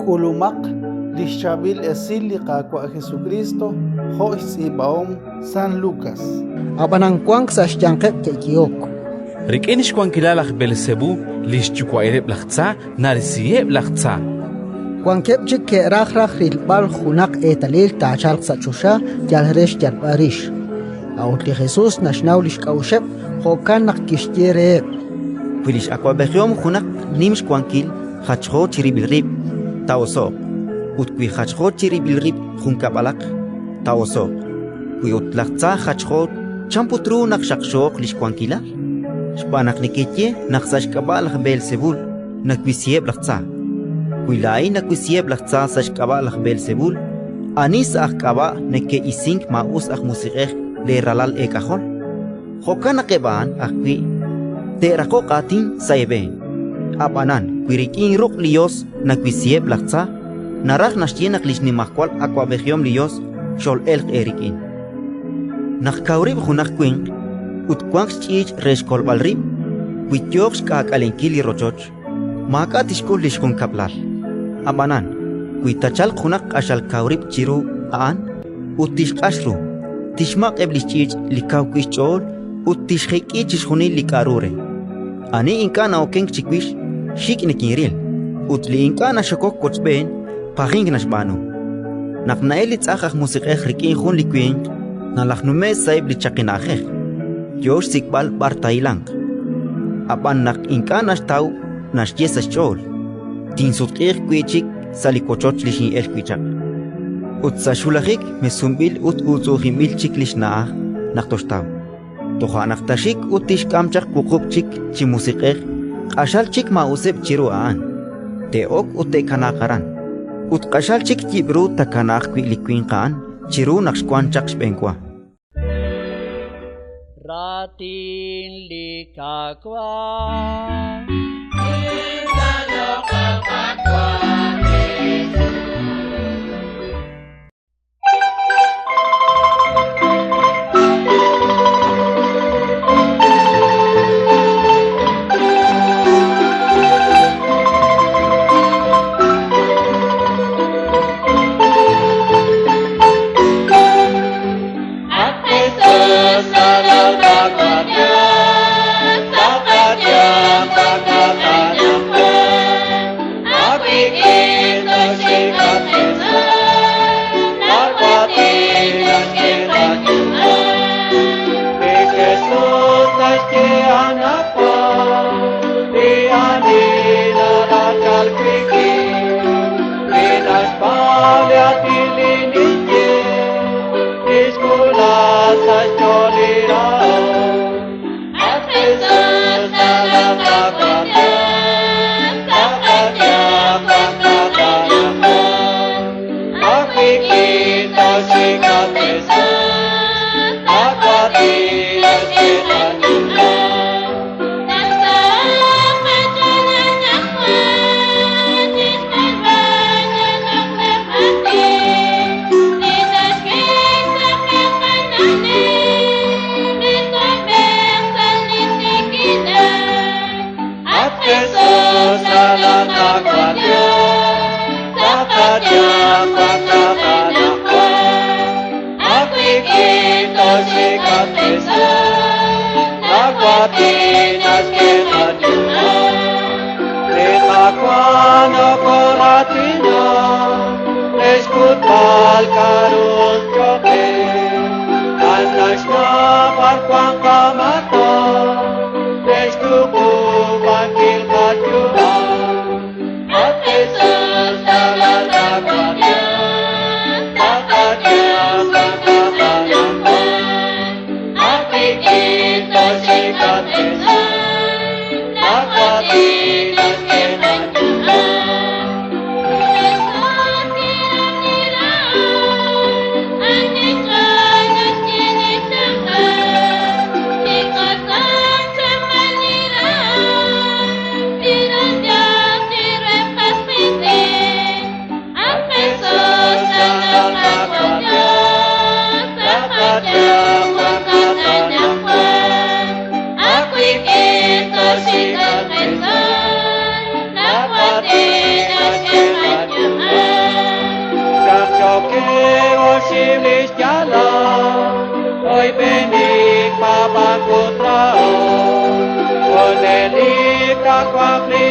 K'ulumaq li xChaab'il Esil li Qaawa' Jesukriist jo' xtz'iib'ahom San Lukas. Ab'anan wank sa' xyanqeb' ke'yehok: Rik'in xwankilal laj Beelsebú, li xyuwa'ileb' laj tza, narisiheb' laj tza. Wankeb' chik ke'raj raj rilb'al junaq eetalil taachalq sa' choxa yal re xyalb'al rix. A'ut li Jesus naxnaw li xk'a'uxeb', jo'kan naq kixye reheb': Wi li x'awab'ejihom junaq nim xwankil jachjo chirib'il rib', taa'oso'q; ut wi jachjo chirib'il rib' junkab'alaq, taa'oso'q. Wi ut laj tza jachjo, chan put ru naq xaqxooq li xwankilal? Xb'aan naq nekeye naq sa' xk'ab'a' laj Beelsebul nawisiheb' laj tza. Wi laa'in nawisiheb' laj tza sa' xk'ab'a' laj Beelsebul, ani sa' aj k'ab'a' neke'isink maa'us aj musiq'ej leeralal eek'ajol? Jo'kan naq eb' a'an ajwi' te'raqoq aatin sa' eeb'een. Ab'anan wi rik'in ruq' li Yos nawisiheb' laj tza, naraj naxye naq li xnimajwal awab'ejihom li Yos xol'elq eerik'in. Naq kaw rib' junaq winq ut wanq xch'iich' re xkolb'al rib', wi yooq xk'aak'alenkil li rochoch, maak'a' tixk'ul li xjunkab'lal. Ab'anan wi taachalq junaq q'axal kaw rib' chiru a'an ut tixq'ax ru, tixmaq' eb' li xch'iich' li kaw wi' xch'ool ut tixjek'i chixjunil li k'aru re. Ani ink'a' na'okenk chiwix, xik' nikinril, ut li ink'a' naxokok wochb'een, pajink naxb'aanu. Naq na'elk li tz'ajn aj musiq'ej rik'in jun li winq, nalajnume'k sa'eb' li chaqi na'ajej, yo xsik'b'al b'ar taahilanq. Ab'an naq ink'a' naxtaw, naxye sa' xch'ool: «Tinsutq'iiq wi' chik sa' li wochoch li xin'elk wi' chaq». Ut sa' xwulajik mesunb'il ut uutz'u'ujinb'il chik li xna'aj naq toxtaw. Toja' naq taaxik ut tixk'am chaq wuqub' chik chi musiq'ej q'axal chik maa'useb' chiru a'an; te'ok ut te'kanaaq aran. Ut q'axal chik yib'ru taakanaaq wi' li winq a'an chiru naq xwank chaq xb'enwa. Raatin li Qaawa'. Qak'e oxib' li xyaalal, oyb'enik, paab'ank ut rahok. Junelik taawanq li